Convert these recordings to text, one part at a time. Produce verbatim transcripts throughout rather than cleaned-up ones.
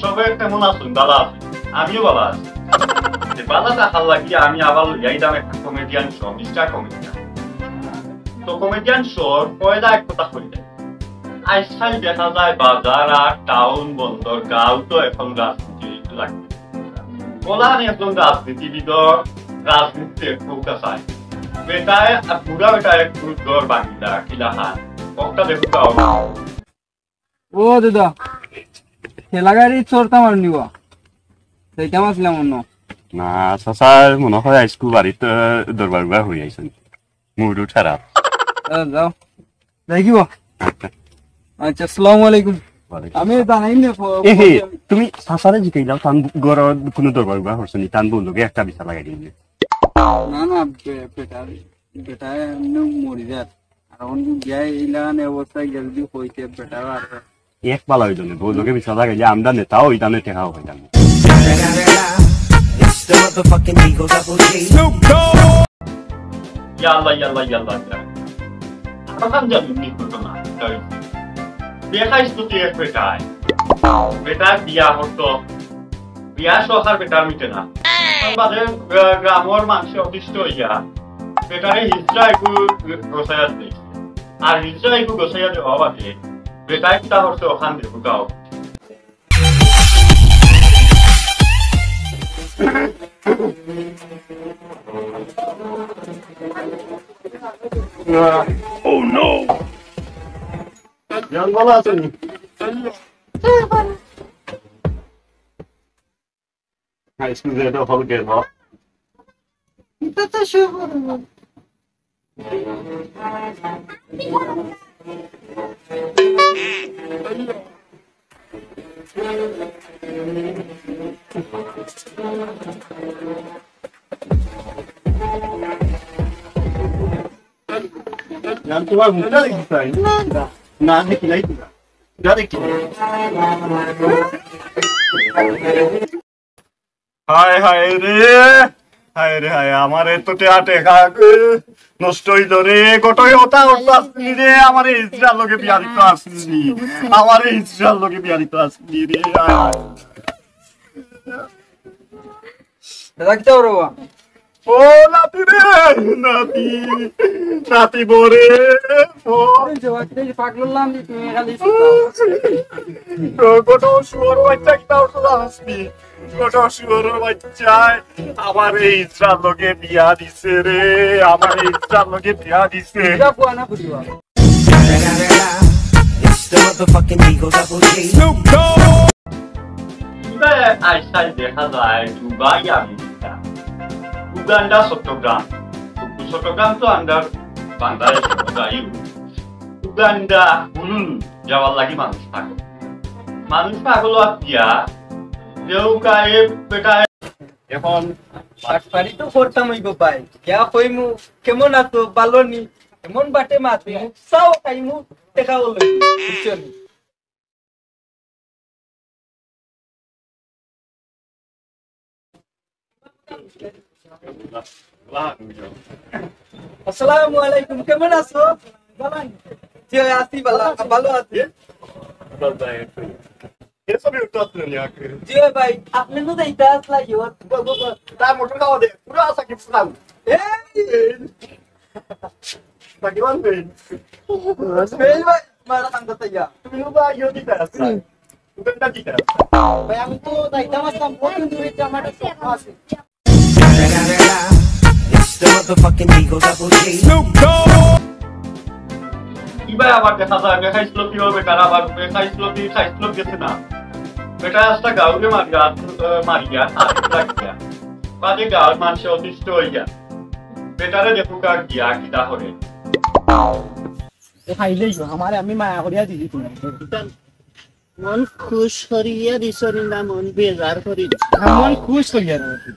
সবে কেমন আছইন? ভালা আছইন? আমিও ভালা আছি। তে ভালা থাকার লাগি আমি আবার লইয়া আইলাম একটা কমেডিয়ান শো, মিস্টার কমেডিয়ান। তো কমেডিয়ান শোর পয়লা এক কথা কইলে, আজকাল দেখা যায় বাজার আর টাউন বন্দর গাঁও তো এখন রাজনীতি লাগে। বলান একজন রাজনীতিবিদ, রাজনীতিতে খুব কাছায়। বেটায় আর বুড়া বেটায় একটু দর বাগিলা কিলা হান, একটা দেখো তাও। ও দাদা, ঠেলাগাড়ি চড়তাম আর নিবা। যাইতাম আসলাম অন্য। না, চাচার মনে হয় আইজকু বাড়িত দরবার উবার হয়ে আইছেন। মুড খারাপ। আহ, যাও। দেখিব। আচ্ছা। আচ্ছা, আসসালামু আলাইকুম। ওয়ালাইকুম আমি আসসালাম। জানাই না, ফ-, এ হে, ফ-, তুমি চাচারে জিকাইলাও, তান ঘরো কোনো দরবার উবার হচ্ছে নি, তান বউ লগে একটা বিচার লাগাই দিন। না, না, বে-, বেটা, বেটা এমনি মরি যার। আর অন গিয়া এইলান অবস্থায় গেল দি হইতে বেটা আর এক পালা হইল না, বউ লগে বিচার লাগাইলে আমরা নেতাও হইতাম না, টেকাও হইতাম না। It's the motherfucking Eagle Double G. ইয়াল্লা, ইয়াল্লা, ইয়াল্লা, ইয়াল্লা। আমার কাম জানি নি করতো না। বেখাইস তো তুই এক বেটায়। বেটায় বিয়া করতো। বিয়া শখ আর বেটার মিটে না। এখন বাদে গ্রা-, গ্রামর মানষে অতিষ্ঠ হইয়া বেটারে হিজড়া একটু গোছাইয়া দিস। আর হিজড়া একটু গোছাইয়া দেওয়া বাদে বেটায় কিতা করছে ওখান দেখো গাও। Oh no! জান ভালা আছইন? হাই স্কুল যেটা হল গেল। এটা তো শুভ। জান, তোমার মুখটা দেখি তাই? না, না, দেখি নাই তো। যা দেখি। হায় হায় রে, হায় রে হায়, আমার এত টেহা টেকা নষ্ট হইল রে। গোটাই ওটা ওটা আসলি রে, আমার এই হিজড়ার লগে বিয়া দিত আসলি, আমার এই হিজড়ার লগে বিয়া দিত আসলি রে। দাদা, কিতা করো বা? ও নাতি রে, নাতি, নাতি বরে, ও। এই যে বাচ্চা, এই যে পাগল নাম দি তুমি খালি ও, কত শুয়োর বাচ্চা কিতা উঠলো আসলি? কত শুয়োর বাচ্চায় আমার এই হিজড়ার লগে বিয়া দিছে রে, আমার এই হিজড়ার লগে বিয়া দিছে। এটা বুয়া না বুঝবা। It's the motherfucking Eagle Double G. ইবায় আইজকাল দেখা যায় দুবাই, আমেরিকা, উগান্ডা, চট্টগ্রাম। চট্টগ্রাম তো under বাংলাদেশ, যাই হোক। উগান্ডা, হুলুলু যাওয়ার লাগি মানুষ পাগল। মানুষ পাগল আর কিয়া, কেউ গায়ে বেটায় এখন বাটপারি তো করতাম হইব ভাই। কিয়া কইমু, কেমন আছো, ভালো নি? এমন বাটে মাতমু, চাও খাইমু, টেকাও লইমু, বুঝছো নি? আসসালামু আলাইকুম, কেমন আছো? ভালো আছি। জি, আছি ভালো, ভালো আছি। জি ভাই, আপনি তো যাইতা আসলা ইয়ত। তা মোটর খাওয়া দে, পুরো আসা কিছু খাও। এই! এই! তাকে বল, এই! এই ভাই, মারা কান্দা তাইয়া। তুমি তো আইও দিতে আসলা। তুমি তো দিতে আসলা। ভাই, আমি তো যাইতাম আসলাম, কতদিন ধরে যে আমার একটা স্বপ্ন আছে। It's the motherfucking Eagle Double G. ইবায় আবার দেখা যায়, বেখাইছলো কি হবে, তারা আবার বেখাইছলো কি, খাইছলো গেছে না। বেটা আস্তা গাউরে মারিয়া, আহ, মারিয়া, আর লাগিয়া। বাদে গাউর মানষে অতিষ্ঠ হইয়া। বেটারে দেখুক আর গিয়া কিতা করে। এ খাইলেই তো, আমারে আমি মায়া করিয়া দিছি তুমি। মন খুশ করিয়া দিছনি না মন বেজার করি দিছ? না, মন খুশ করিয়া দিছি।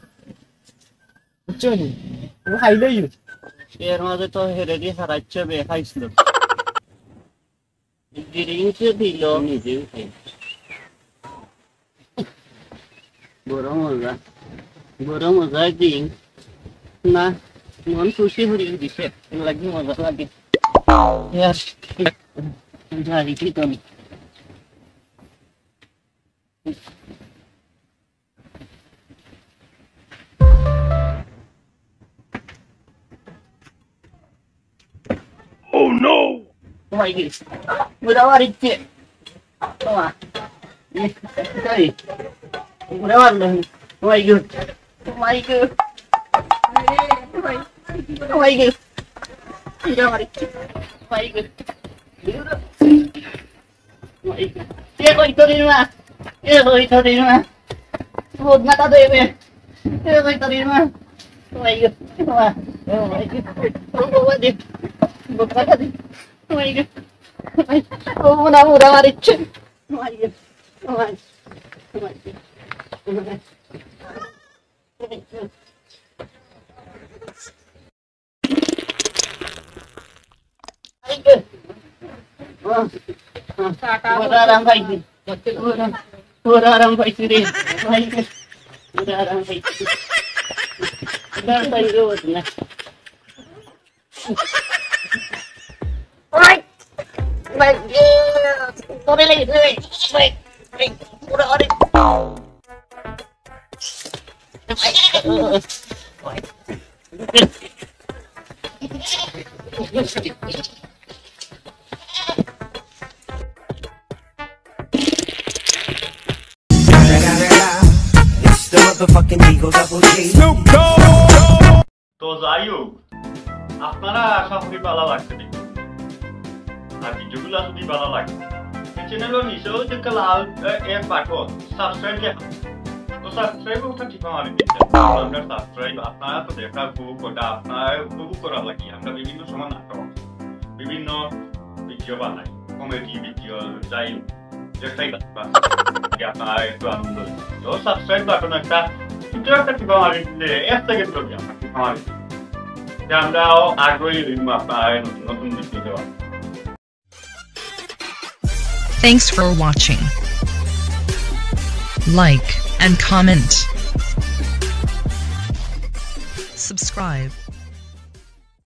বুঝছো নি? ও খাইলেই। এর মাঝে তো হেরেডি হারাইছে, বেখাইছলো। ড্রিঙ্কস দিল। নিজেও খাই। বড় মজা। বড় মজা ড্রিঙ্ক। না, মন খুশি হরিয়ে দিছে। এর লাগি মজা লাগে। ইয়ার। যাই কি তুমি? No! Oh my God. Udah warit cek. Wah. Ini, sorry. Udah warit. Oh my God. Oh my God. Oh my God. Udah warit cek. Oh my God. Oh my God. এ কই তোর মা? এ কই তোর মা? বদনা তা দেবে। এ কই তোর মা? Oh my God. Oh my God. Oh my God. বদনা তা দেবে। Oh my God. Oh my God. ও না, উড়া মারিচ্ছে। Oh my God. Oh my God. Oh my God. ওরা আরাম পাইছে। ওরা, ওরা আরাম পাইছে রে। ওরা আরাম পাইছে। ওরা আরাম পাইছে, ওরা না। ওই, ওই, ওরে লে, ওই, ওই, ওই, ওরে, ওরে। It's the motherfucking Eagle Double G. তো যাই হোক, আপনারা আশা করি ভালা লাগছে দেখি। আর ভিডিওগুলা যদি ভালা লাগে, এই চ্যানেলর নিচে ওই যে একটা লাল, এ, এ বাটন, সাবস্ক্রাইব লেখা। তো সাবস্ক্রাইব ওটা টিপা মারি দিতে। আমরা সাবস্ক্রাইব আপনারা তো দেখা উপভোগ করা, আপনারা উপভোগ করা লাগি। আমরা বিভিন্ন সময় নাটক, বিভিন্ন ভিডিও বানাই, কমেডি ভিডিও, যাই হোক। যেটাই লাগবে, আপনারা একটু আনন্দ হইবেন। তো সাবস্ক্রাইব বাটন একটা ছোট একটা টিপা মারি দিলে এক সেকেন্ড হবে আপনার টিপা মারি দিলে। যে আমরাও আগ্রহী হইব আপনারা নতুন নতুন ভিডিও দেওয়ার। Thanks for watching. Like and comment. Subscribe.